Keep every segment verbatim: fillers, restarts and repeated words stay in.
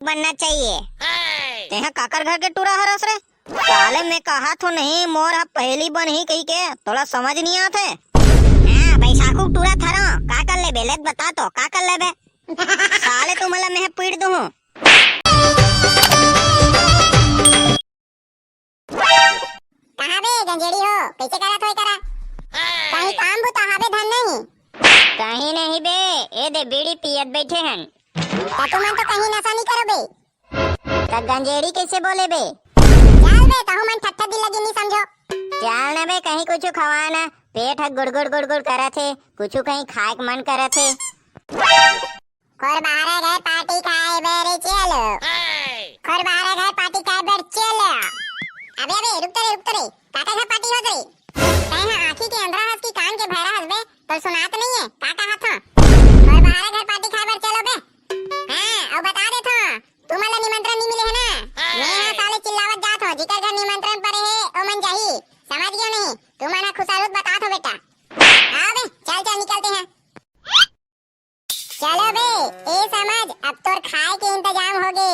बनना चाहिए। तेहा काकर घर के टूरा हरस रे? साले, मैं कहा थो नहीं, मोर ह पहली बनही कही के, तोला समझ नहीं आत हे? हाँ, बैसाखू टूरा थरो, का कर लेबे? ले बता तो, का कर लेबे? साले, तुमला मैं पीट दूँ। कहाँ बे गंजेड़ी हो, कैसे करत होय करा? कहीं काम बुता हाबे धन नहीं? कहीं नहीं बे, ए दे बीड़ी पियत बैठे हन। त तुमन तो कहीं नशा नहीं करो बे। त गंजेड़ी कैसे बोले बे? चल बे, तहु मन ठट्ठा दिल लगी नहीं समझो। चल न बे, कहीं कुछ खवा ना, पेट ह गुड़गुड़ गुड़गुड़ करत हे, कुछ कहीं खाए के मन करत हे। खोर बाहर घर पार्टी खाए बर चलो। खोर बाहर घर पार्टी खाए बर चलो। अबे, अबे, रुक तो रे, रुक तो रे। काकर घर पार्टी होत रे? तैं हा आँखी के अंधरा हस कि कान के भैरा हस बे? तोर सुनात नहीं है, का कहा था? खोर बाहर घर पार्टी खाए बर चलो बे। हाँ, अउ बता दे था, तुमन ला निमंत्रण नहीं मिले है ना? मैं हा साले चिल्लावत जात हो, जिकर घर निमंत्रण पड़े है, ओमन जाही। समझ गयो नहीं? तुमन हा खुसरूत बता थो बेटा। हाँ बे, चल, चल, निकलते हैं। चलो बे, ए समझ, अब तोर खाए के इंतजाम हो गे।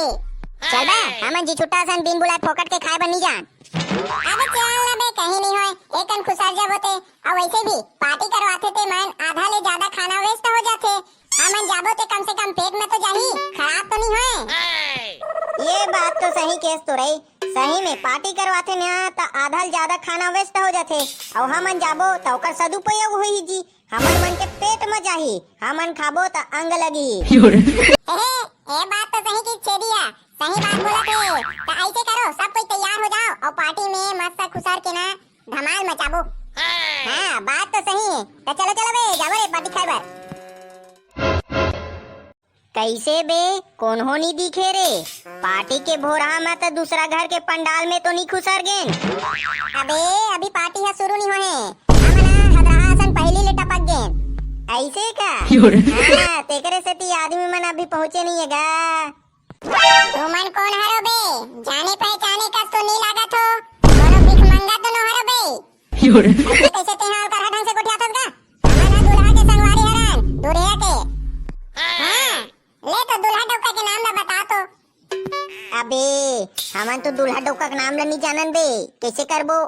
चल बे, हमन जी छुट्टा सन बिन बुलाए फोकट के खाए बर नी जान। अबे चल ना बे, कहीं नहीं होय, एकन खुसर जब होते, अउ वैसे भी पार्टी करवाथे ते मन आधा ले ज्यादा खाना waste हो जाथे। हमन जाबो ते कम से कम पेट में तो जाही, खराब तो नहीं होय। ये बात तो सही केस तो रही, सही में पार्टी करवाथे ना त आधा ले ज्यादा खाना waste हो जाथे, अउ हमन जाबो त ओकर सदुपयोग होही जी। हमन मन के पेट म जाही, हमन खाबो त अंग लगही। हे, हे, ए बात तो सही की छेदिया, सही बात बोलत हे। त ऐसे करो, सब कोई तैयार हो जाओ अउ पार्टी में मस्त खुसर के ना धमाल मचाबो। हाँ, बात तो सही है। त चलो, चलो बे, जाबो रे पार्टी खाए बर। कैसे बे, कोनो नी दिखे रे? पार्टी के भोरहा म त दूसरा घर के पंडाल में तो नी खुसर गेन? अबे, अभी पार्टी ह शुरू नी होए हे। हमन ह हदरहा असन पहिली ले टपक गेन। ऐसे का? हाँ, तेकरे सेती आदमी मन अभी पहुँचे नी हे गा। तुमन कोन हरो बे? जाने पहचाने कस तो नी लागत हो। कोनो भिख मंगा तो नो हरो बे? कैसे, कैसे तेहा ओकर ढंग से गोठियाथस गा? हमन ह दूल्हा के संगवारी हरन, दूरिहा के। हाँ, ले तो दूल्हा डौका के नाम ला बता तो। अबे, हमन तो दूल्हा डौका के नाम ला नी जानन बे, कैसे करबो?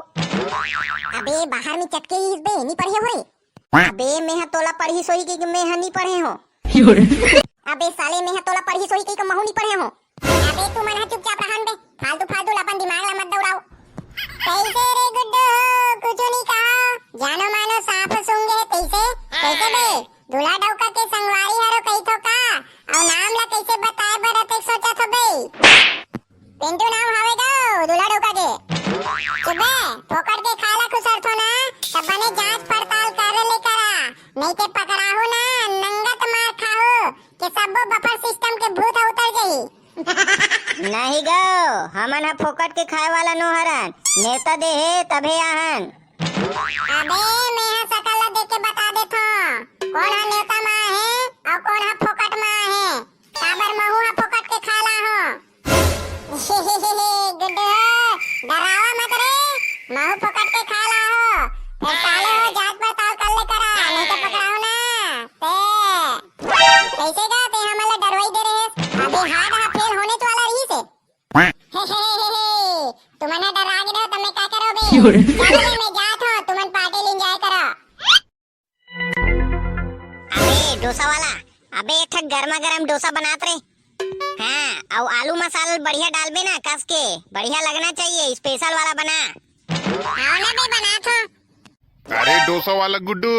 अबे, बाहर में चटके रहिस बे, नी पढ़े हो रे? अबे, मेंहा तोला पढ़ी सोही के, मेंहा नी पढ़े हो। अबे साले, मेंहा तोला पढ़ी सोही के, महू नी पढ़े हो। अबे, तुमन ह चुपचाप रहन बे, फालतू फालतू ला अपन दिमाग ला मत दौड़ाओ। कैसे रे गुड्डू हो, कुछ नी कहा, जानो मानो सांप सूंघे हे तैसे, कैसे बे? दूल्हा डौका के संगवारी हरो कहिथो का? अउ नाम ला कैसे बताए बर अतेक सोचत हो बे? पिंटू नाम हवे गो दूल्हा डौका के। चुप बे, फोकट के खाए ला खुसरथो ना, त बने जांच पड़ताल करे ले करा, नहीं ते पकड़ाहू ना, नंगत मार खाहू, के सब्बो बफर सिस्टम के भूत ह उतर जाही। नहीं गो, हमन ह फोकट के खाए वाला नो हरन, नेवता दे हे तभे आहन। अबे, मेंहा सकल ला देख के बता देथों, कोन ह नेवता म आहे अउ कोन ह फोकट म आहे। काबर महू ह फोकट के खाए ला हो। गुड्डू हो, डरावा मत रे, महू फोकट के खाए ला हो। ए साले हो, जांच पड़ताल कर ले करा, नहीं तो पकड़ाहू ना। ते कैसे गा, ते हमन ला डरवाई दे रहे? अबे हार्ड हा फेल होने वाला रही से। तुमन ह डरा गे रहो, त मैं का करों बे? चलो बे, मैं जात हूँ, तुमन पार्टी ल enjoy करो। अबे डोसा वाला, अबे एक ठक गरमा गरम डोसा बनात रे। हाँ, अउ आलू मसाला बढ़िया डालबे ना कस के, बढ़िया लगना चाहिए, special वाला बना। हाँ ना बे, बनात हूँ। अरे डोसा वाला गुड्डू,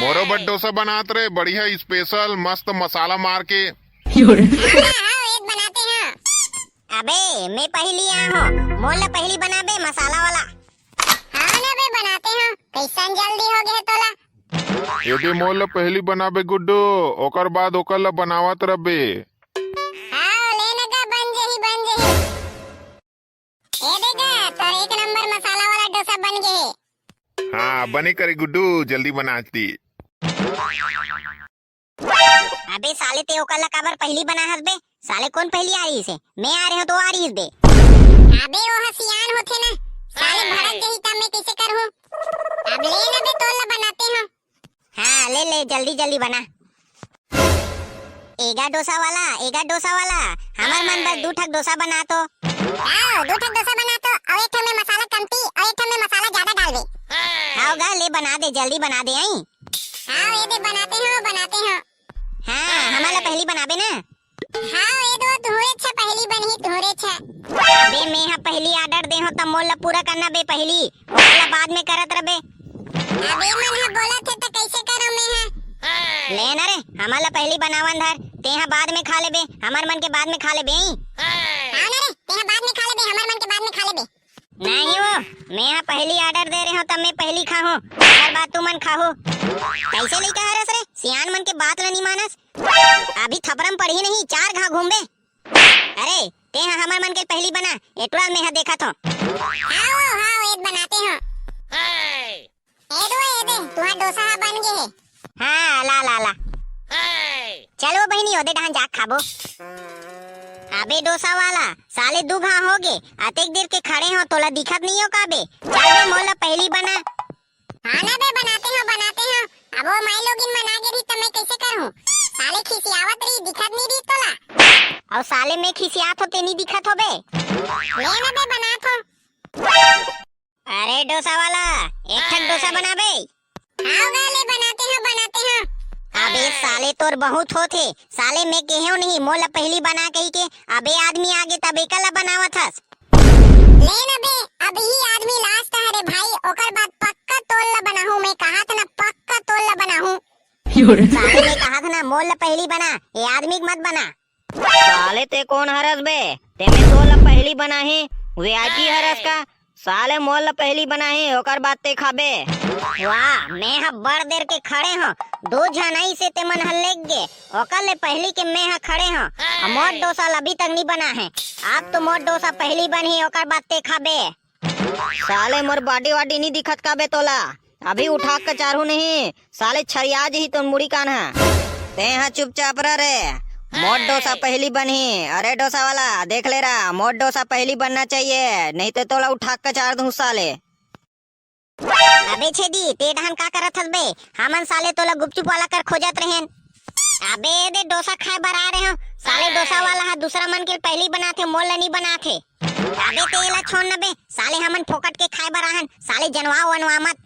मोरो बर डोसा बनात रे, बढ़िया special मस्त मसाला मार के। हाँ, हाँ, एक बनाते हैं। अबे मैं पहिली आए हूँ, मोर ला पहिली बनाबे मसाला वाला। हाँ ना बे, बनाते हैं, कैसन जल्दी हो गए तोला। एदे मोर ला पहिली बनाबे गुड्डू, ओकर बाद ओकर ला बनावत रबे। हाँ, ले ना गा, बन जही, बन जही। ए दे गा, तोर एक नंबर मसाला वाला डोसा बन गे हे। हाँ, बने करे गुड्डू, जल्दी बना दी। अबे साले, ते ओकर ला काबर पहिली बना हस बे? साले कोन पहिली आ रहिस हे? मैं आ रहे हूँ तो आ रहिस बे। अबे वो ह सियान होथे ना, साले भड़क जही त मैं कैसे करहूँ? अब ले ना बे, तोर ला बनाते हैं। हाँ, ले ले, जल्दी जल्दी बना। ए गा डोसा वाला, ए गा डोसा वाला, हमर मन बर दू ठक डोसा बना तो। आओ, दू ठक डोसा बना तो, अउ एक ठक में मसाला कमती, अउ एक ठक में मसाला ज्यादा डालबे। हाव गा, ले बना दे, जल्दी बना दे, आई। हाव, ए दे बनाते हो, बनाते हो। हाँ, हमन ला पहिली बनाबे ना। हाव, ए दो तुहरे छा पहिली बनही, तुहरे छा। अबे, मैं हा पहिली order दे हो, त मोर ला पूरा करना बे पहिली, ओकर ला बाद में करत रबे। अबे, मन हा बोलत हे, त कैसे करम मैं हा? ले ना रे, हमन ला पहिली बनावन धर, तेहा बाद में खा लेबे, हमर मन के बाद में खा लेबे। हाँ ना रे, तेहा बाद में खा लेबे, हमर मन के बाद में खा लेबे। नहीं वो, मैं हा पहिली order दे रहे हो, तब मैं पहिली खाहूँ, ओकर बाद तुमन खाहू। कैसे लइका हरस रे, सियान मन के बात ला नी मानस। अभी थपरम पड़ही नहीं, चार घाव घूमबे। अरे, तेहा हमर मन के पहिली बना, एटुरा मैं हा देखत हो। हाव, हाव, ए दे बनाते हो। ए दो, ए दे, तुहार डोसा हा बन गे हे। हाँ, ला, ला, ला। चलो बहिनी, ओदे डहान जाके खाबो। अबे डोसा वाला, साले दू घाव हो गे, अतेक देर के खड़े हो, तोला दिखत नहीं हो का बे? चल बे, मोला पहिली बना। हाँ ना बे, बनाते हो, बनाते हो। अब वो माई लोगिन मन आ गे रही, त मैं कैसे करूँ? साले खिसियावत रही, दिखत नहीं रही तोला। अउ साले मैं खिसियात हो, ते नहीं दिखत हो बे। ले ना बे, बनात हो। अरे डोसा वाला, एक ठक डोसा बना बे। हाव गा, ले बनाते हो, बनाते हो। अबे साले तोर बहुत होथे, साले मैं केहेव नहीं, मोला पहिली बना कही के, अबे आदमी आगे तब एकर ला बनावत हस। ले ना बे, अबही आदमी last हरे भाई, ओकर बाद पक्का तोर ला बनाहूँ मैं, कहात ना पक्का तोर ला बनाहूँ। साले मैं कहात ना मोर ला पहिली बना, ए आदमी के मत बना। साले ते कोन हरस बे? ते में तोला पहिली बनाही, VIP हरस का? साले मोला पहिली बनाही, ओकर बाद ते खाबे। वाह, मैं ह बड़ देर के खड़े हों, दू झन आई से ते मन ह लेग गे, ओकर ले पहिली के मैं ह खड़े हों। अउ मोर डोसा ल अभी तक नी बना हे, अब तो मोर डोसा पहिली बनही, ओकर बाद ते खाबे। साले मोर body वाडी नी दिखत का बे तोला? अभी उठा के चारहू नहीं, साले छरिया जही तोर मुड़ी कान ह। ते ह चुपचाप रह रे। मोर डोसा पहिली बनही। अरे डोसा वाला, देख ले रा, मोर डोसा पहिली बनना चाहिए, नहीं तो तोला उठा के चार दूं साले। अबे छेदी, ते डहन का करत हस बे? हमन साले तोला गुपचुप वाला कर खोजत रहेन। अबे दे डोसा खाए बर आ रहे हो। साले डोसा वाला ह दूसरा मन के पहिली बनाथे, मोर ला नी बनाथे। अबे ते एला छोड़ न बे, साले हमन फोकट के खाए बर आहन, साले जनवाओ वनवा मत।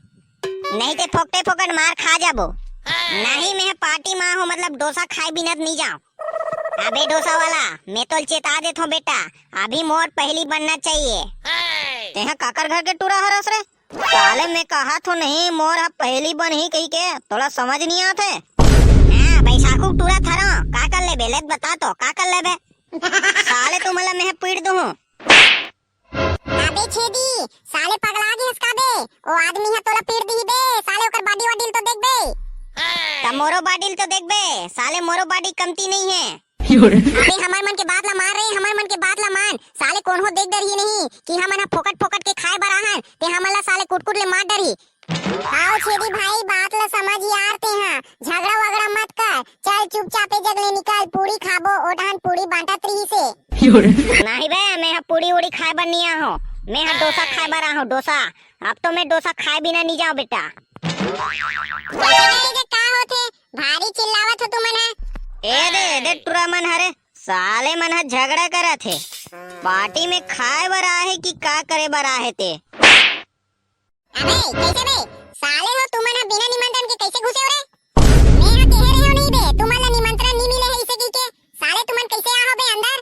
नहीं ते फोकटे फोकट मार खा जाबो। नहीं मैं पार्टी मा हो, मतलब डोसा खाए बिना नी जाओ। अबे डोसा वाला, मैं तोल चेता देथों बेटा, अभी मोर पहिली बनना चाहिए। तेहा काकर घर के टूरा हरस रे? साले मैं कहा थो नहीं, मोर ह पहिली बनही कही के, तोला समझ नहीं आथे? हाँ, बैसाखू टूरा थरो, का कर लेबे? ले बता तो, का कर लेबे? साले तुमला मैं पीट दूँ। अबे छेदी, साले पगला गे हस का बे? ओ आदमी ह तोला पीट दिही बे, साले ओकर body वाडी ल तो देख बे। त मोरो body ल तो देख बे, साले मोरो body कमती नहीं है। अबे हमर मन के बात ला मान रे, हमर मन के बात ला मान। साले कोनो देख डरही नहीं कि हमन ह फोकट फोकट के खाए बर आहन, ते हमन ला साले कुटकुट ले मार डरही। आओ छेदी भाई, बात ला समझ यार ते हा, झगड़ा वगड़ा मत कर, चल चुपचाप ए जग ले निकल, पूड़ी खाबो, ओ डहन पूड़ी बांटत रही से। नहीं बे, मैं ह पूड़ी उड़ी खाए बर नहीं आहो, मैं ह डोसा खाए बर आहो, डोसा। अब तो मैं डोसा खाए बिना नहीं जाओ बेटा। कैसे कहे के का होथे? भारी चिल्लावत हो तुमन ह। ए दे, ए दे टुरा मन हरे, साले मन ह झगड़ा करत हे। पार्टी में खाए बर आहे कि का करे बर आहे ते? अबे, कैसे बे? साले हो तुमन ह बिना निमंत्रण के कैसे घुसे हो रे? मैं ह कहे रहे हो नहीं बे, तुमन ला निमंत्रण नहीं मिले है इसे की के? साले तुमन कैसे आ हो बे अंदर?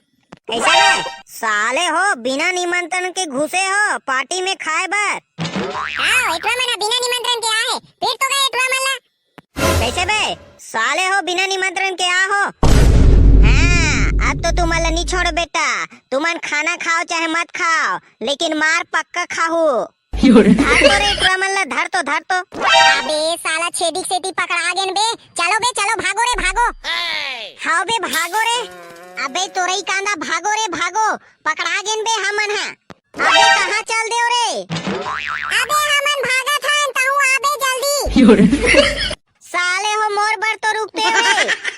कैसे बे? साले हो बिना निमंत्रण के घुसे हो पार्टी में खाए बर? हाँ, एटवा मन ह बिना निमंत्रण के आए, फिर तो गए एटवा मन ला। कैसे बे? साले हो बिना निमंत्रण के आ हो? हाँ, अब तो तुमन ला नहीं छोड़ो बेटा, तुमन खाना खाओ चाहे मत खाओ, लेकिन मार पक्का खाहू। धर तो रे टुरा मन ला, धर तो, धर तो। अबे साला छेदी के सेती पकड़ा गेन बे। चलो बे, चलो, भागो रे, भागो। हाव बे, भागो रे। अबे तोरई कांदा, भागो रे, भागो। पकड़ा गेन बे हमन ह। अबे कहाँ चल देव रे? अबे हमन भागत हन, तहूँ आबे जल्दी। साले हो मोर बर तो रुकते रे।